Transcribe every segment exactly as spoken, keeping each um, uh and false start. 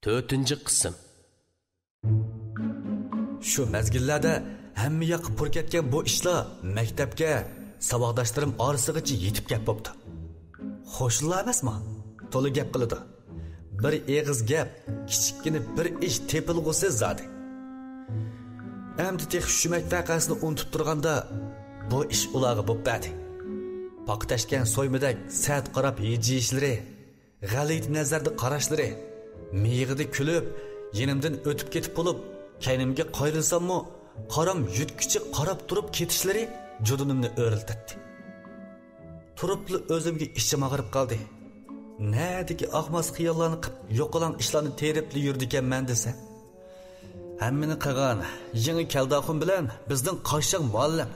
تۆتىنچى قىسىم. شۇ مەزگىللەردە ھەممە ياققا پۇر كەتكەن بۇ ئىشلار مەكتەپكە، ساۋاقداشلىرىم ئارىسىغىچە يېتىپ كەپ بوپتۇ. خوشلىلا ئەمەسمۇ؟ تولا گەپ قىلىدۇ. بىر ئېغىز گەپ، كىچىككىنە بىر ئىش تېپىلغۇسى زادى. ئەمدى تېخى شۇ مەكتەپ ۋەقەسىنى ئۇنتۇپ تۇرغاندا، بۇ ئىش ئۇلارغا بوپ بەردى. پاقا تەشكەن سويمىدەك سەت قاراپ ھىجىيىشلىرى، غەلىتە نەزەردە قاراشلىرى، مىيىقىدا كۈلۈپ، يېنىمدىن ئۆتۈپ كېتىپ بولۇپ، كەينىمگە قايرىلساممۇ، قارام يۈتكىچە قاراپ تۇرۇپ كېتىشلىرى جۇدۇنۇمنى ئۆرلىتەتتى. تۇرۇپلا ئۆزۈمگە ئىچىم ئاغرىپ قالدى. نەدىكى ئاقماس خىياللارنى قىپ، يوقىلاڭ ئىشلارنى تېرىپلا يۈرىدىكەنمەن دېسە. ھەممىنى قىلغان يېڭى كەلداخۇن بىلەن بىزنىڭ قاششاق مۇئەللىم.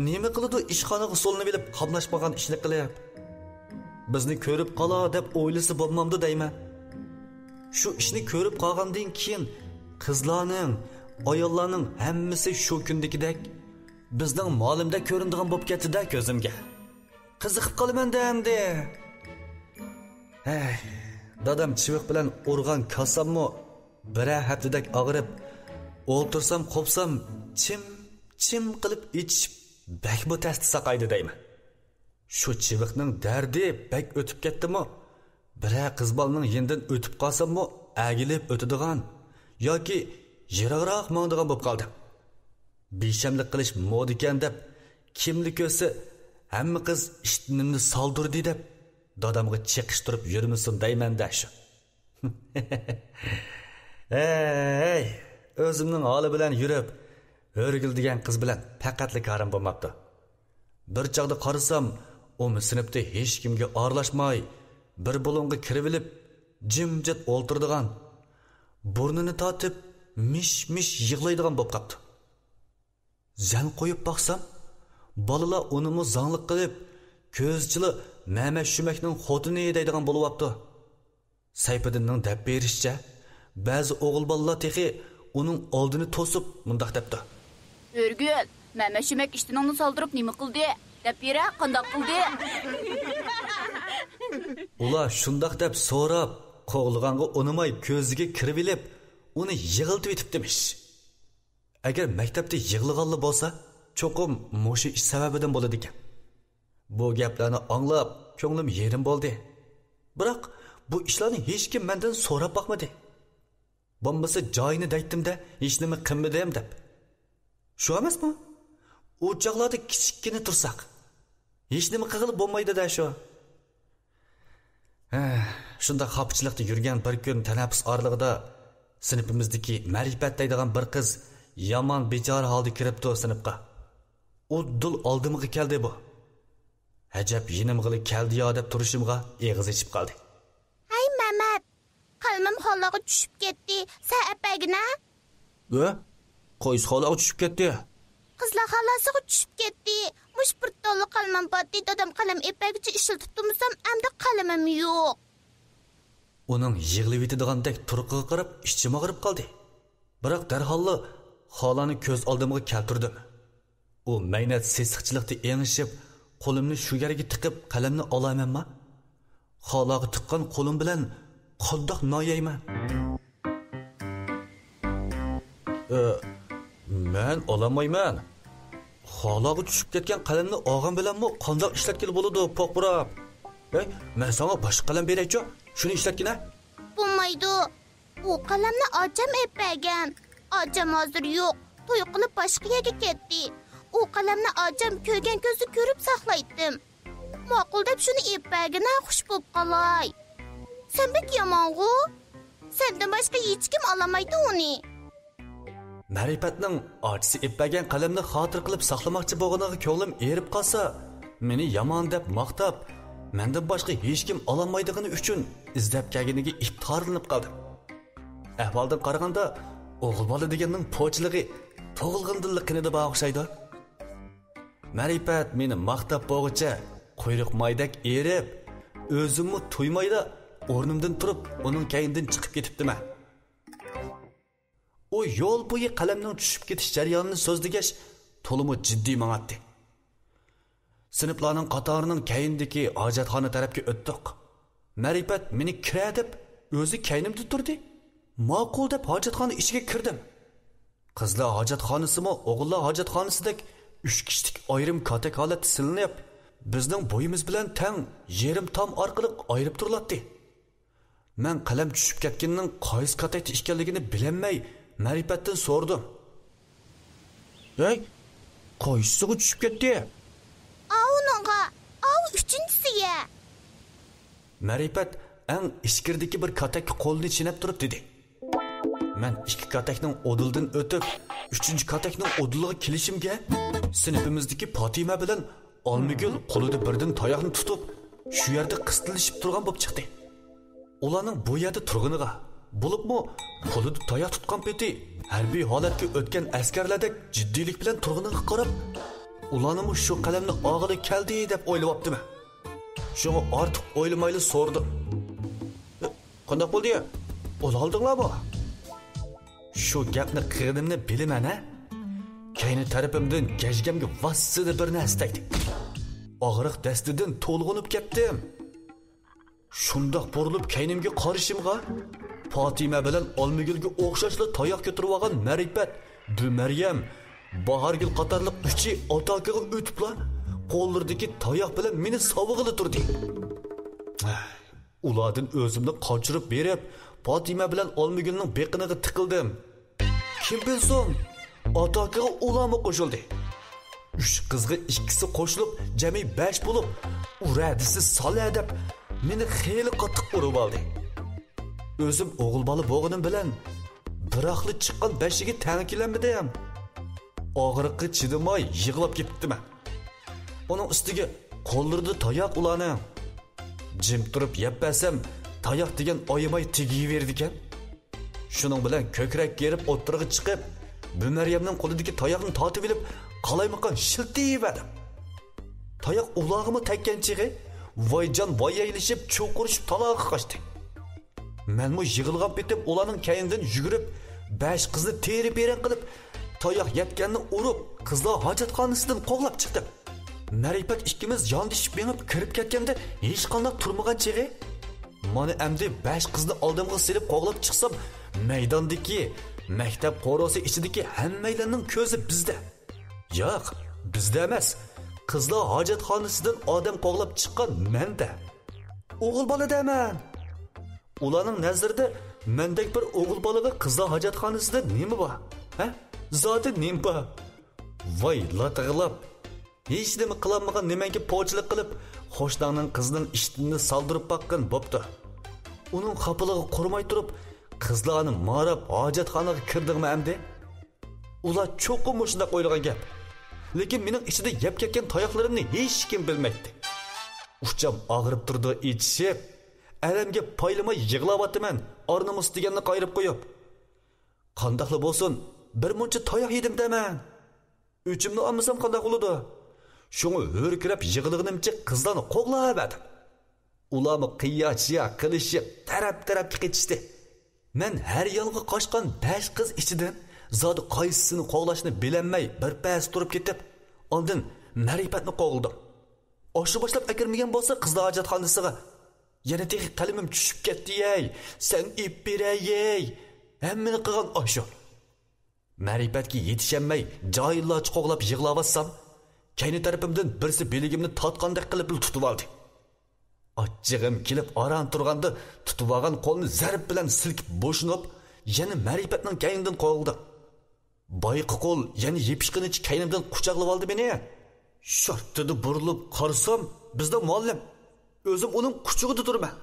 نېمە قىلىدۇ ئىشخانىغا سولىنىۋېلىپ قاملاشمىغان ئىشنى قىلىپ؟ بىزنى كۆرۈپ قالا دەپ ئويلىسا بولمامدۇ دەيمەن. شۇ ئىشنى كۆرۈپ قالغاندىن كېيىن قىزلارنىڭ، ئاياللارنىڭ ھەممىسى شۇ كۈندىكىدەك بىزنىڭ مۇئەللىمدەك كۆرۈنىدىغان بولۇپ كەتتى-دە كۆزۈمگە. قىزىقىپ قالىمەن-دە ئەمدى. ھەي، دادام چىۋىق بىلەن ئۇرغان كاساممۇ بىرەر ھەپتىدەك ئاغرىپ، ئولتۇرسام، قوپسام، چىم، چىم قىلىپ ئېچىشىپ، بەكمۇ تەستە ساقايدى دەيمەن. شۇ چىۋىقنىڭ دەردى بەك ئۆتۈپ كەتتىمۇ، بىرەر قىز بالىنىڭ يېنىدىن ئۆتۈپ قالساممۇ، ئەگىلىپ ئۆتىدىغان ياكى يىراقراق ماڭىدىغان بولۇپ قالدىم. بىشەملىك قىلىش مودا ئىكەن دەپ، كىملا كۆرسە، ھەممە قىز ئىشتىنىمنى سالدۇردى دەپ، دادامغا چېقىشتۇرۇپ يۈرمىسۇن دەيمەن-دە شۇ. ھەي، ئۆزۈمنىڭ ھالى بىلەن يۈرۈپ، ھۆرىگىل دېگەن قىز بىلەن پەقەتلا كارىم بولماپتۇ. بىر چاغدا قارىسام، ئۇمۇ سىنىپتا ھېچكىمگە ئارىلاشماي، بىر بۇلۇڭغا كىرىۋېلىپ، جىمجىت ئولتۇرىدىغان، بۇرنىنى تارتىپ، مىش-مىش يىغلايدىغان بولۇپ قاپتۇ. زەن قويۇپ باقسام، بالىلار ئۇنىمۇ زاڭلىق قىلىپ، كۆزىچىلا مەمەت شۈمەكنىڭ خوتۇنى دەيدىغان بولۇۋاپتۇ. سەيپىدىننىڭ دەپ بېرىشىچە، بەزى ئوغۇل بالىلار تېخى ئۇنىڭ ئالدىنى توسۇپ مۇنداق دەپتۇ. ھۆرىگۈل، مەمەت شۈمەك ئىشتىنىڭنى سالدۇرۇپ نېمە قىلدى؟ دەپ بېرە، قانداق قىلدى؟ ئۇلار شۇنداق دەپ سوراپ، قوغلىغانغا ئۇنىماي كۆزىگە كىرىۋېلىپ، ئۇنى يىغلىتىۋېتىپتىمىش. ئەگەر مەكتەپتە يىغلىغانلا بولسا، چوقۇم مۇشۇ ئىش سەۋەبىدىن بولىدىكەن. بۇ گەپلەرنى ئاڭلاپ، كۆڭلۈم يېرىم بولدى. بىراق، بۇ ئىشلارنى ھېچكىم مەندىن سوراپ باقمىدى. بولمىسا جايىنى دەيتتىم-دە، ھېچنېمە قىلمىدىم دەپ. شۇ ئەمەسمۇ؟ ئۇ چاغلاردا كىچىككىنە تۇرساق، ھېچنېمە قىلغىلى بولمايدۇ-دە شۇ. ھە، شۇنداق خاپىچىلىقتا يۈرگەن بىر كۈن تەنەپپۇس ئارىلىقىدا سىنىپىمىزدىكى مەرىپەت دەيدىغان بىر قىز يامان بىچارە ھالدا كىرىپتۇ سىنىپقا. ئۇددۇل ئالدىمغا كەلدى بۇ. ئەجەب يېنىمغىلا كەلدى-يا دەپ تۇرۇشۇمغا ئېغىز ئېچىپ قالدى. ھەي مەمەت، قەلىمىم خالىغا چۈشۈپ كەتتى، سەن ئەپەرگىنە. ۋە؟ قايسى خالىغا چۈشۈپ كەتتى؟ قىزلار خالاسىغا چۈشۈپ كەتتى. مۇشۇ بىر تاللا قەلىمىم بارتى، دادام قەلەم ئېپەرگۈچە ئىشلىتىپ تۇرمىسام، ئەمدى قەلىمىم يوق. ئۇنىڭ يىغلىۋېتىدىغاندەك تۇرقىغا قاراپ ئىچىم ئاغرىپ قالدى. بىراق دەرھاللا خالانى كۆز ئالدىمغا كەلتۈردۈم. ئۇ مەينەت سېسىقچىلىقتا ئېڭىشىپ، قولۇمنى شۇ يەرگە تىقىپ قەلەمنى ئالايمەنما؟ خالاغا تىققان قولۇم بىلەن قانداق نايەيمەن؟ ئە، مەن ئالالمايمەن. خالاغا چۈشۈپ كەتكەن قەلەمنى ئالغان بىلەنمۇ قانداق ئىشلەتكىلى بولىدۇ، پوقۇرام؟ ھەي، مەن ساڭا باشقا قەلەم بېرەيچۇ، شۇنى ئىشلەتكىنە. بولمايدۇ. ئۇ قەلەمنى ئاچام ئېلىپ بەرگەن. ئاچام ھازىر يوق. توي قىلىپ باشقا يەرگە كەتتى. ئۇ قەلەمنى ئاچام كۆرگەن كۆزى كۆرۈپ ساقلايتتىم. ماقۇل دەپ شۇنى ئېلىپ بەرگىنە، خۇش بولۇپ قالاي. سەن بەك يامانغۇ. سەندىن باشقا ھېچكىم ئالالمايدۇ ئۇنى. مەرىپەتنىڭ ئاچىسى ئېلىپ بەرگەن قەلەمنى خاتىرە قىلىپ ساقلىماقچى بولغىنىغا كۆڭلۈم ئېرىپ قالسا، مېنى يامان دەپ ماختاپ، مەندىن باشقا ھېچكىم ئالالمايدىغىنى ئۈچۈن ئىزدەپ كەلگىنىگە ئىپتىخارلىنىپ قالدىم. ئەھۋالدىن قارىغاندا، ئوغۇل بالا دېگەننىڭ پوچىلىقى تۇغۇلغىنىدىنلا قېنىدا بار ئوخشايدۇ. مەرىپەت مېنى ماختاپ بولغۇچە، قۇيرۇق مايدەك ئېرىپ، ئۆزۈممۇ تۇيمايلا ئورنۇمدىن تۇرۇپ، ئۇنىڭ كەينىدىن چىقىپ كېتىپتىمەن. ئۇ يول بويى قەلەمنىڭ چۈشۈپ كېتىش جەريانىنى سۆزلىگەچ، تولىمۇ جىددىي ماڭاتتى. سىنىپلارنىڭ قاتارىنىڭ كەينىدىكى ھاجەتخانا تەرەپكە ئۆتتۇق. مەرىپەت مېنى كىرە دەپ، ئۆزى كەينىمدە تۇردى. ماقۇل دەپ ھاجەتخانا ئىچىگە كىردىم. قىزلار ھاجەتخانىسىمۇ ئوغۇللار ھاجەتخانىسىدەك ئۈچ كىشىلىك ئايرىم كاتەك ھالەتتە سېلىنىپ، بىزنىڭ بويىمىز بىلەن تەڭ يېرىم تام ئارقىلىق ئايرىپ تۇرۇلاتتى. مەن قەلەم چۈشۈپ كەتكىنىنىڭ قايسى كاتەكتە ئىكەنلىكىنى بىلەلمەي، مەرىپەتتىن سورىدىم. ھەي، قايسىسىغا چۈشۈپ كەتتى؟ ئاۋۇنىڭغا، ئاۋۇ ئۈچىنچىسىگە. مەرىپەت ئەڭ ئىچكىرىدىكى بىر كاتەككە قولىنى چىنەپ تۇرۇپ دېدى. مەن ئىككى كاتەكنىڭ ئۇدۇلىدىن ئۆتۈپ، ئۈچىنچى كاتەكنىڭ ئۇدۇلىغا كېلىشىمگە، سىنىپىمىزدىكى پاتىمە بىلەن ئالمىگۈل قولىدا بىردىن تاياقنى تۇتۇپ، شۇ يەردە قىستىلىشىپ تۇرغان بولۇپ چىقتى. ئۇلارنىڭ بۇ يەردە تۇرغىنىغا، بولۇپمۇ قولىدا تاياق تۇتقان پېتى ھەربىي ھالەتكە ئۆتكەن ئەسكەرلەردەك جىددىيلىك بىلەن تۇرغىنىغا قاراپ، ئۇلارنىمۇ شۇ قەلەمنى ئاغىلى كەلدى دەپ ئويلىۋاپتىمەن. شۇڭا ئارتۇق ئويلىمايلا سورىدىم. قانداق بولدى؟ ئۇلالدىڭلارمۇ؟ شۇ گەپنى قىلغىنىمنى بىلىمەن ھە؟ كەينى تەرىپىمدىن گەجگەمگە ۋاسسىدە بىر نەرسە تەگدى. ئاغرىق دەستىدىن تولغىنىپ كەتتىم. شۇنداق بۇرۇلۇپ كەينىمگە قارىشىمغا، پاتىمە بىلەن ئالمىگۈلگە ئوخشاشلا تاياق كۆتۈرۈۋالغان مەرىپەت، بىمەريەم، باھارگۈل قاتارلىق ئۈچى ئاتاكىغا ئۆتۈپلا، قوللىرىدىكى تاياق بىلەن مېنى ساۋىغىلى تۇردى. ئۇلاردىن ئۆزۈمنى قاچۇرۇپ بېرىپ، پاتىمە بىلەن ئالمىگۈلنىڭ بېقىنىغا تىقىلدىم. كىم بىلسۇن، ئاتاكىغا ئۇلارمۇ قوشۇلدى. ئۈچ قىزغا ئىككىسى قوشۇلۇپ، جەمئىي بەش بولۇپ، ئۇرە دېسە سالە دەپ، مېنى خېلى قاتتىق ئۇرۇۋالدى. ئۆزۈم ئوغۇل بالا بولغىنىم بىلەن، بىراقلا چىققان بەشىگە تەڭ كېلەلمىدىم. ئاغرىققا چىدىماي يىغلاپ كېتىپتىمەن. ئۇنىڭ ئۈستىگە قوللىرىدا تاياق ئۇلارنىڭ. جىم تۇرۇپ يەپ بەرسەم، تاياق دېگەن ئايىماي تېگىۋېرىدىكەن. شۇنىڭ بىلەن كۆكرەك كېرىپ ئوتتۇرىغا چىقىپ، بىمەريەمنىڭ قولىدىكى تاياقنى تارتىۋېلىپ، قالايمىقان شىلتىۋەردىم. تاياق ئۇلارغىمۇ تەگكەن چېغى، ۋايجان ۋايەيلىشىپ، چۇقۇرۇشۇپ تالاغا قاچتى. مەنمۇ يىغلىغان پېتىم ئۇلارنىڭ كەينىدىن يۈگۈرۈپ، بەش قىزنى تېرە-پېرەڭ قىلىپ، تاياق يەتكەننى ئۇرۇپ، قىزلار ھاجەتخانىسىدىن قوغلاپ چىقتىم. مەرىپەت ئىككىمىز ياندىشىپ مېڭىپ كىرىپ كەتكەندە ھېچقانداق تۇرمىغان چېغى. مانا ئەمدى بەش قىزنى ئالدىمغا سېلىپ قوغلاپ چىقسام، مەيداندىكى، مەكتەپ قورۇسى ئىچىدىكى ھەممەيلەننىڭ كۆزى بىزدە. ياق، بىزدە ئەمەس. قىزلار ھاجەتخانىسىدىن ئادەم قوغلاپ چىققان مەندە. ئوغۇل بالا دەمەن. ئۇلارنىڭ نەزىرىدە مەندەك بىر ئوغۇل بالىغا قىزلار ھاجەتخانىسىدا نېمە بار؟ ھە؟ زادى نېمە بار؟ ۋاي لاتىغىلاپ! ھېچنېمە قىلالمىغان نېمەڭگە پوچىلىق قىلىپ، قوشناڭنىڭ قىزىنىڭ ئىشتىنىنى سالدۇرۇپ باققىن بوپتۇ. ئۇنىڭ خاپىلىقى قۇرۇماي تۇرۇپ، قىزلارنى ماراپ ھاجەتخانىغا كىردىڭمۇ ئەمدى؟ ئۇلار چوقۇم مۇشۇنداق ئويلىغان گەپ. لېكىن مېنىڭ ئىچىدە يەپ كەتكەن تاياقلىرىمنى ھېچكىم بىلمەيتتى. ئۇچام ئاغرىپ تۇرىدۇ ئېچىشىپ، ئەلەمگە پايلىماي يىغلاۋاتىمەن، ئار-نومۇس دېگەننى قايرىپ قويۇپ. قانداقلا بولسۇن، بىر مۇنچە تاياق يېدىم دەمەن. ئۆچۈمنى ئالمىسام قانداق بولىدۇ؟ شۇڭا ھۆركىرەپ يىغلىغىنىمچە قىزلارنى قوغلاۋەردىم. ئۇلارمۇ قىيا-چىيا قىلىشىپ، تەرەپ-تەرەپكە قېچىشتى. مەن ھەر يانغا قاچقان بەش قىز ئىچىدىن زادى قايسىسىنى قوغلاشنى بىلەلمەي بىر پەس تۇرۇپ كېتىپ، ئاندىن مەرىپەتنى قوغلىدىم. ئاشۇ باشلاپ ئەكىرمىگەن بولسا قىزلار ھاجەتخانىسىغا، يەنە تېخى قەلىمىم چۈشۈپ كەتتى-يەي، سەن ئېلىپ بېرەي-يەي، ھەممىنى قىلغان ئاشۇ. مەرىپەتكە يېتىشەلمەي، جاھىللارچە قوغلاپ يىغلاۋاتسام، كەينى تەرىپىمدىن بىرسى بىلىكىمنى تارتقاندەك قىلىپلا تۇتۇۋالدى. ئاچچىقىم كېلىپ ئاران تۇرغاندا، تۇتۇۋالغان قولنى زەرب بىلەن سىلكىپ بوشىنىپ، يەنە مەرىپەتنىڭ كەينىدىن قوغلىدىم. بايىقى قول يەنە يېپىشقىنىچە كەينىمدىن قۇچاقلىۋالدى مېنى. شارتتىدە بۇرۇلۇپ قارىسام، بىزدە مۇئەللىم. ئۆزۈم ئۇنىڭ قۇچىقىدا تۇرىمەن.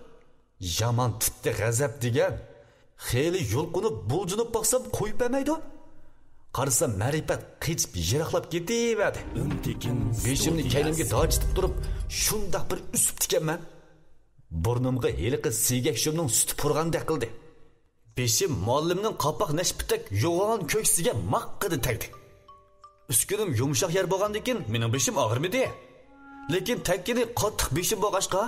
يامان تىتتى غەزەپ دېگەن. خېلى يۇلقۇنۇپ، بۇلجۇنۇپ باقسام، قويۇپ بەرمەيدۇ. قارىسام، مەرىپەت قېچىپ يىراقلاپ كېتىۋەردى. بېشىمنى كەينىمگە داچىتىپ تۇرۇپ، شۇنداق بىر ئۈسۈپتىكەنمەن. بۇرنۇمغا ھېلىقى سىيگەك شۇمنىڭ سۈتى پۇرىغاندەك قىلدى. بېشىم مۇئەللىمنىڭ قاپاق نەشپۈتەك يوغان كۆكسىگە ماققىدە تەگدى. ئۈسكۈنەم يۇمشاق يەر بولغاندىكىن مېنىڭ بېشىم ئاغرىمىدى. لېكىن تەگكىنى قاتتىق بېشىم بولغاچقا،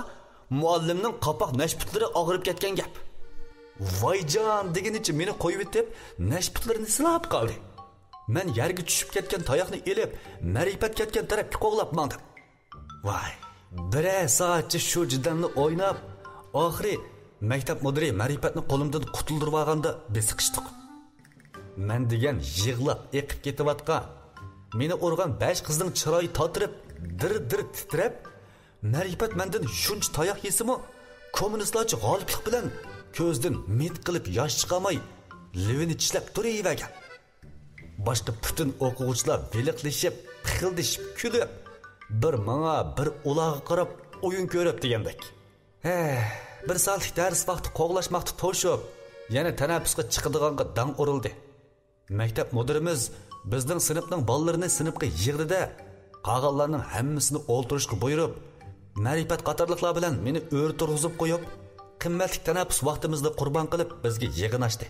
مۇئەللىمنىڭ قاپاق نەشپۈتلىرى ئاغرىپ كەتكەن گەپ. ۋايجان دېگىنىچە مېنى قويۇۋېتىپ، نەشپۈتلىرىنى سىلاپ قالدى. مەن يەرگە چۈشۈپ كەتكەن تاياقنى ئېلىپ، مەرىپەت كەتكەن تەرەپكە قوغلاپ ماڭدىم. ۋاي، بىرەر سائەتچە شۇ جېدەلنى ئويناپ، ئاخىرى مەكتەپ مۇدىرى مەرىپەتنى قولۇمدىن قۇتۇلدۇرۇۋالغاندا بېسىقىشتۇق. مەن دېگەن يىغلاپ ئېقىپ كېتىۋاتقان، مېنى ئۇرغان بەش قىزنىڭ چىرايى تاتىرىپ، دىر-دىر تىترەپ، مەرىپەت مەندىن شۇنچە تاياق يېسىمۇ، كوممۇنىستلارچە غالىپلىق بىلەن كۆزىدىن مىت قىلىپ ياش چىقارماي، لېۋىنى چىشلەپ تۇرۇۋەرگەن. باشقا پۈتۈن ئوقۇغۇچىلار ۋىلىقلىشىپ، پىخىلدىشىپ كۈلۈپ، بىر ماڭا، بىر ئۇلارغا قاراپ ئويۇن كۆرۈپ دېگەندەك. ھە، بىر سائەتلىك دەرس ۋاقتى قوغلاشماقتا توشۇپ، يەنە تەنەپپۇسقا چىقىدىغانغا داڭ ئۇرۇلدى. مەكتەپ مۇدىرىمىز بىزنىڭ سىنىپنىڭ بالىلىرىنى سىنىپقا يىغدى-دە، قالغانلارنىڭ ھەممىسىنى ئولتۇرۇشقا بۇيرۇپ، مەرىپەت قاتارلىقلار بىلەن مېنى ئۆرە تۇرغۇزۇپ قويۇپ، قىممەتلىك تەنەپپۇس ۋاقتىمىزنى قۇربان قىلىپ، بىزگە يىغىن ئاچتى.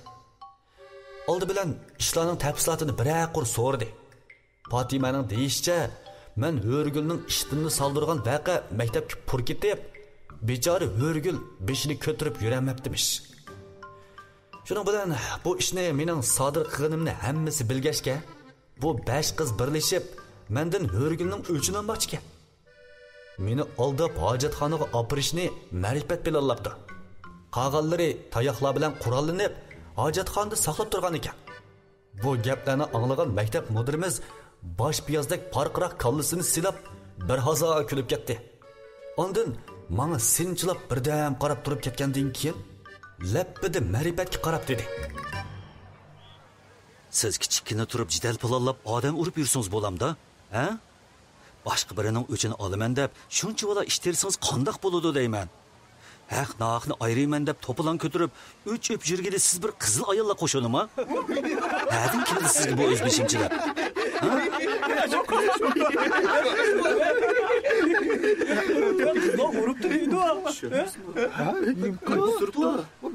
ئالدى بىلەن ئىشلارنىڭ تەپسىلاتىنى بىرەر قۇر سورىدى. پاتىمەنىڭ دېيىشىچە، مەن ھۆرىگۈلنىڭ ئىشتىنىنى سالدۇرغان ۋەقە مەكتەپكە پۇر كېتىپ، بىچارە ھۆرىگۈل بېشىنى كۆتۈرۈپ يۈرەلمەپتىمىش. شۇنىڭ بىلەن بۇ ئىشنى مېنىڭ سادىر قىلغىنىمنى ھەممىسى بىلگەچكە، بۇ بەش قىز بىرلىشىپ مەندىن ھۆرىگۈلنىڭ ئۆچىنى ئالماقچىكەن. مېنى ئالداپ ھاجەتخانىغا ئاپىرىشنى مەرىپەت پىلانلاپتۇ. قالغانلىرى تاياقلار بىلەن قوراللىنىپ، ھاجەتخانىدا ساقلاپ تۇرغان ئىكەن. بۇ گەپلەرنى ئاڭلىغان مەكتەپ مۇدىرىمىز باش پىيازدەك پارقىراق كاللىسىنى سىلاپ، بىر ھازا كۈلۈپ كەتتى. ئاندىن ماڭا سىنچىلاپ بىردەم قاراپ تۇرۇپ كەتكەندىن كېيىن، لەپپىدە مەرىپەتكە قاراپ دېدى: سىز كىچىككىنە تۇرۇپ جېدەل پىلانلاپ ئادەم ئۇرۇپ يۈرسىڭىز بولامدا، ھە؟ باشقا بىرىنىڭ ئۆچىنى ئالىمەن دەپ شۇنچىۋالا ئىش تېرىسىڭىز قانداق بولىدۇ دەيمەن. ھەق ناھەقنى ئايرىيمەن دەپ توپىلاڭ كۆتۈرۈپ ئۆچ ئۆپ يۈرگىلى سىز بىر قىزىل ئاياللار قوشۇنىما؟ نەدىن كەلدى سىزگە بۇ ئۆزبېشىمچىلىق؟ ھە؟ قىزلار ئۇرۇپ تۇرىدۇ. ھە؟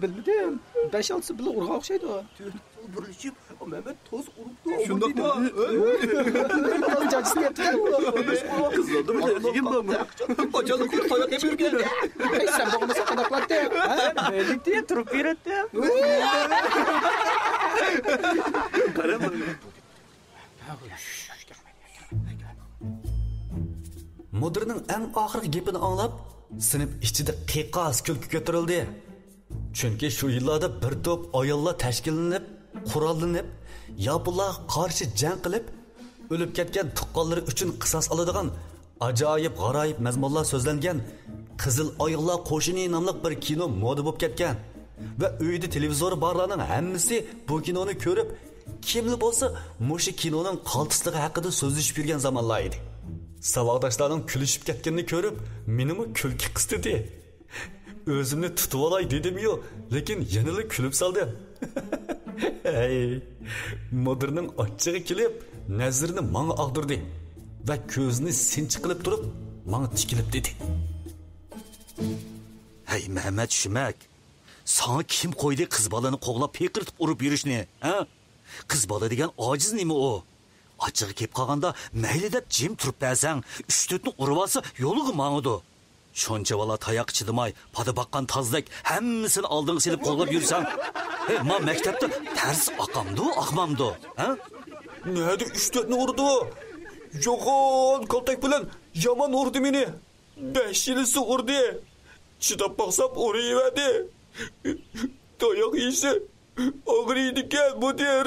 بىلمىدىم. بەش ئالتىسى بىللە ئۇرغان ئوخشايدۇ. بىرلىشىپ، مەمەت تاز ئۇرۇپتۇ. شۇنداقمۇ؟ تاز جاجىسىنى يەپتىكەن. قىزلاردا بىر ئەركىگىم بارمۇ؟ قاچانلىق تاياق يەپ يۈرگەن؟ ئەي، سەن بولمىسا قانداق قىلاتتى؟ ھە؟ مەيلىكتە تۇرۇپ بېرەتتى. قارا. مۇدىرنىڭ ئەڭ ئاخىرقى گېپىنى ئاڭلاپ، سىنىپ ئىچىدە قىيقاس كۈلكە كۆتۈرۈلدى. چۈنكى شۇ يىللاردا بىر توپ ئاياللار تەشكىللىنىپ، قوراللىنىپ، ياپونلارغا قارشى جەڭ قىلىپ، ئۆلۈپ كەتكەن تۇغقانلىرى ئۈچۈن قىساس ئالىدىغان ئاجايىپ غارايىپ مەزمۇنلار سۆزلەنگەن قىزىل ئاياللار قوشۇنى ناملىق بىر كىنو مودا بولۇپ كەتكەن ۋە ئۆيىدە تېلېۋىزورى بارلارنىڭ ھەممىسى بۇ كىنونى كۆرۈپ، كىملا بولسا مۇشۇ كىنونىڭ قالتىسلىقى ھەققىدە سۆزلىشىپ يۈرگەن زامانلار ئىدى. ساۋاقداشلارنىڭ كۈلۈشۈپ كەتكىنىنى كۆرۈپ، مېنىمۇ كۈلكە قىستىدى. ئۆزۈمنى تۇتۇۋالاي دېدىميۇ، لېكىن يەنىلا كۈلۈپ سالدىم. ھەي، مۇدىرنىڭ ئاچچىقى كېلىپ، نەزىرىنى ماڭا ئاغدۇردى ۋە كۆزىنى سىنچى قىلىپ تۇرۇپ، ماڭا تىكىلىپ دېدى: ھەي، مەمەت شۈمەك، ساڭا كىم قويدى قىز بالىنى قوغلاپ پىقىرتىپ ئۇرۇپ يۈرۈشنى، ھە؟ قىز بالا دېگەن ئاجىز نېمە ئۇ؟ ئاچچىقى كېلىپ قالغاندا مەيلى دەپ جىم تۇرۇپ بەرسەڭ، ئۈچ تۆتنى ئۇرۇۋالسا يولىغا ماڭىدۇ. شۇنچىۋالا تاياققا چىدىماي، پادا باققان تازدەك ھەممىسىنى ئالدىڭغا سېلىپ قوغلاپ يۈرسەڭ، ھەي، ما مەكتەپتە تەرس ئاقامدۇ، ئاقمامدۇ، ھە؟ نەدە ئۈچ تۆتنى ئۇردى؟ يوغان كالتەك بىلەن يامان ئۇردى مېنى. بەش يىلىسى ئۇردى. چىداپ باقسام ئۇرۇۋەردى. تاياق يېسە ئاغرىيدىكەن مۇدىر.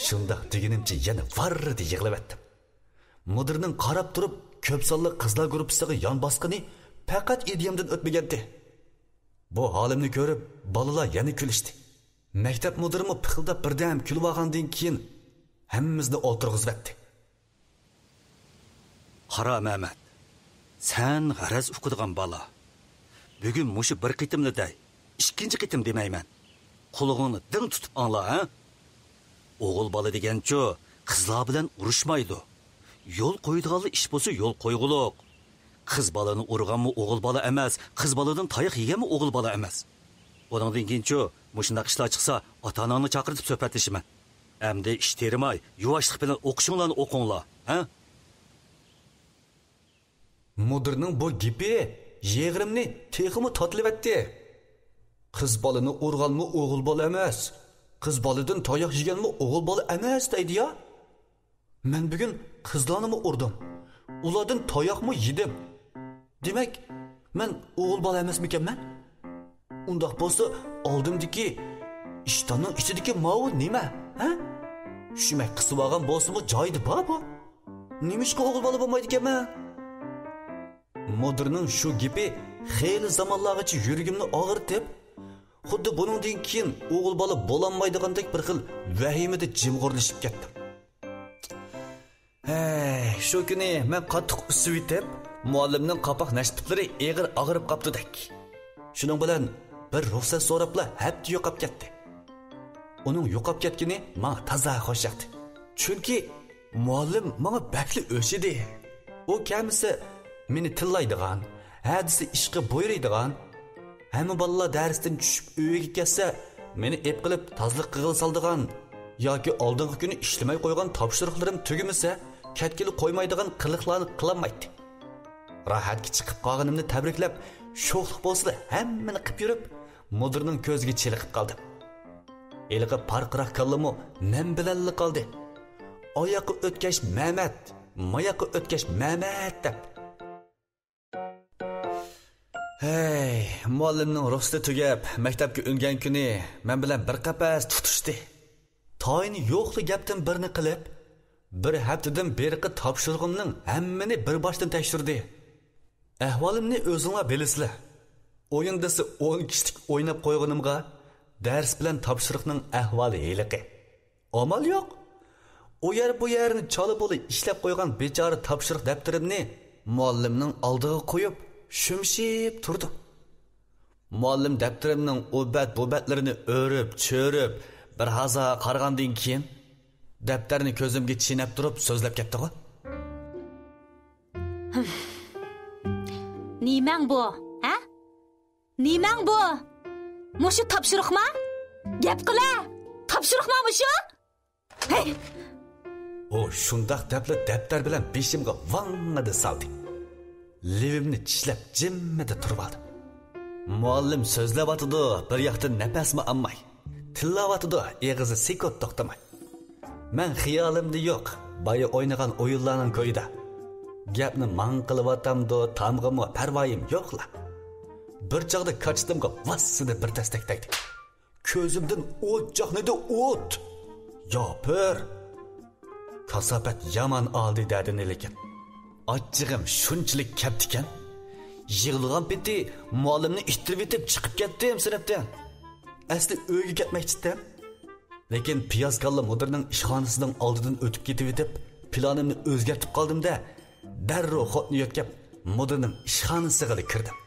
شۇنداق دېگىنىمچە يەنە ۋاررىدە يىغلىۋەتتىم. مۇدىرنىڭ قاراپ تۇرۇپ كۆپ سانلىق قىزلار گۇرۇپپىسىغا يان باسقىنى پەقەت ئىدىيەمدىن ئۆتمىگەنتى. بۇ ھالىمنى كۆرۈپ بالىلار يەنە كۈلۈشتى. مەكتەپ مۇدىرىمۇ پىخىلداپ بىردەم كۈلۈۋالغاندىن كېيىن ھەممىمىزنى ئولتۇرغۇزۇۋەتتى. قارا مەمەت، سەن غەرەز ئۇقىدىغان بالا. بۈگۈن مۇشۇ بىر قېتىملا دەي، ئىككىنچى قېتىم دېمەيمەن. قۇلىقىڭنى دىڭ تۇتۇپ ئاڭلا، ھە؟ ئوغۇل بالا دېگەنچۇ، قىزلار بىلەن ئۇرۇشمايدۇ. يول قويىدىغانلا ئىش بولسا يول قويغۇلۇق. قىز بالىنى ئۇرغانمۇ ئوغۇل بالا ئەمەس، قىز بالىدىن تاياق يېگەنمۇ ئوغۇل بالا ئەمەس. بۇنىڭدىن كېيىنچۇ، مۇشۇنداق ئىشلار چىقسا، ئاتا-ئاناڭنى چاقىرتىپ سۆھبەتلىشىمەن. ئەمدى ئىش تېرىماي، يۇۋاشلىق بىلەن ئوقۇشۇڭلارنى ئوقۇڭلار، ھە؟ مۇدىرنىڭ بۇ گېپى يىغرىمنى تېخىمۇ تاتىلىۋەتتى. قىز بالىنى ئۇرغانمۇ ئوغۇل بالا ئەمەس، قىز بالىدىن تاياق يېگەنمۇ ئوغۇل بالا ئەمەس دەيدۇ يا. مەن بۈگۈن قىزلارنىمۇ ئۇردۇم، ئۇلاردىن تاياقمۇ يېدىم. دېمەك، مەن ئوغۇل بالا ئەمەسمىكەنمەن؟ ئۇنداق بولسا، ئالدىمدىكى ئىشتاننىڭ ئىچىدىكى ماۋۇ نېمە، ھە؟ شۈمەك قىسىۋالغان بولسىمۇ جايىدا بار بۇ. نېمىشقا ئوغۇل بالا بولمايدىكەنمەن؟ مۇدىرنىڭ شۇ گېپى خېلى زامانلارغىچە يۈرىكىمنى ئاغرىتىپ، خۇددى بۇنىڭدىن كېيىن ئوغۇل بالا بولالمايدىغاندەك بىر خىل ۋەھىمىدە جىمغۇرلىشىپ كەتتىم. ھەي، شۇ كۈنى مەن قاتتىق ئۈسسۈۋېتىپ، مۇئەللىمنىڭ قاپاق نەشپۈتلىرى ئېغىر ئاغرىپ قاپتۇدەك. شۇنىڭ بىلەن بىر رۇخسەت سوراپلا ھەپتە يوقاپ كەتتى. ئۇنىڭ يوقاپ كەتكىنى ماڭا تازا خوش ياقتى. چۈنكى مۇئەللىم ماڭا بەكلا ئۆچ ئىدى. ئۇ كەلمىسە، مېنى تىللايدىغان، ھە دېسە ئىشقا بۇيرۇيدىغان، ھەممە بالىلار دەرستىن چۈشۈپ ئۆيىگە كەتسە، مېنى ئېلىپ قېلىپ تازىلىق قىلغىلى سالىدىغان ياكى ئالدىنقى كۈنى ئىشلىمەي قويغان تاپشۇرۇقلىرىم تۈگىمىسە، كەتكىلى قويمايدىغان قىلىقلارنى قىلالمايتتى. راھەتكە چىقىپ قالغىنىمنى تەبرىكلەپ، شوخلۇق بولسىلا ھەممىنى قىپ يۈرۈپ، مۇدىرنىڭ كۆزىگە چېلىقىپ قالدىم. ھېلىقى پارقىراق كاللىمۇ مەن بىلەنلا قالدى. ئاياققا ئۆتكەچ مەمەت، ماياققا ئۆتكەچ مەمەت دەپ. ھەي، مۇئەللىمنىڭ رۇخسىتى تۈگەپ، مەكتەپكە ئۈنگەن كۈنى مەن بىلەن بىر قەپەس تۇتۇشتى. تايىنى يوقلا گەپتىن بىرنى قىلىپ، بىر ھەپتىدىن بېرىقى تاپشۇرۇقۇمنىڭ ھەممىنى بىر باشتىن تەكشۈردى. ئەھۋالىمنى ئۆزۈڭلار بىلىسىلەر. ئويۇن دېسە ئون كىشىلىك ئويناپ قويغىنىمغا، دەرس بىلەن تاپشۇرۇقنىڭ ئەھۋالى ھېلىقى. ئامال يوق. ئۇ يەر بۇ يەرنى چالا بۇلا ئىشلەپ قويغان بىچارە تاپشۇرۇق دەپتىرىمنى مۇئەللىمنىڭ ئالدىغا قويۇپ، شۈمشىيىپ تۇردۇم. مۇئەللىم دەپتىرىمنىڭ ئۇ بەت، بۇ بەتلىرىنى ئۆرۈپ، چۆرۈپ، بىر ھازا قارىغاندىن كېيىن، دەپتەرنى كۆزۈمگە چىينەپ تۇرۇپ سۆزلەپ كەتتىغۇ. نېمەڭ بۇ، ھە؟ نېمەڭ بۇ؟ مۇشۇ تاپشۇرۇقما؟ گەپ قىلە! تاپشۇرۇقما مۇشۇ؟ ھەي! ئۇ شۇنداق دەپلا دەپتەر بىلەن بېشىمغا ۋاڭڭىدە سالدى. لېۋىمنى چىشلەپ جىممىدە تۇرۇۋالدىم. مۇئەللىم سۆزلەۋاتىدۇ، بىر ياقتىن نەپەسمۇ ئالماي. تىللاۋاتىدۇ، ئېغىزى سېكۇت توختىماي. مەن خىيالىمدا يوق، بايا ئوينىغان ئويۇنلارنىڭ كويىدا. گەپنى ماڭا قىلىۋاتامدۇ، تامغىمۇ پەرۋايىم يوقلا. بىر چاغدا كاچىتىمغا ۋاسسىدە بىر تەستەك تەگدى. كۆزۈمدىن ئوت چاقنىدى، ئوت! ياپىر! كاساپەت يامان ئالدى دەدىنى لېكىن. ئاچچىقىم شۇنچىلىك كەپتىكەن، يىغلىغان پېتى مۇئەللىمنى ئىتتىرىۋېتىپ چىقىپ كەتتىم سىنىپتىن. ئەسلى ئۆيگە كەتمەكچىدىم. لېكىن پىياز كاللا مۇدىرنىڭ ئىشخانىسىنىڭ ئالدىدىن ئۆتۈپ كېتىۋېتىپ، پىلانىمنى ئۆزگەرتىپ قالدىم-دە، دەررۇ خوتنى يۆتكەپ، مۇدىرنىڭ ئىشخانىسىغىلا كىردىم.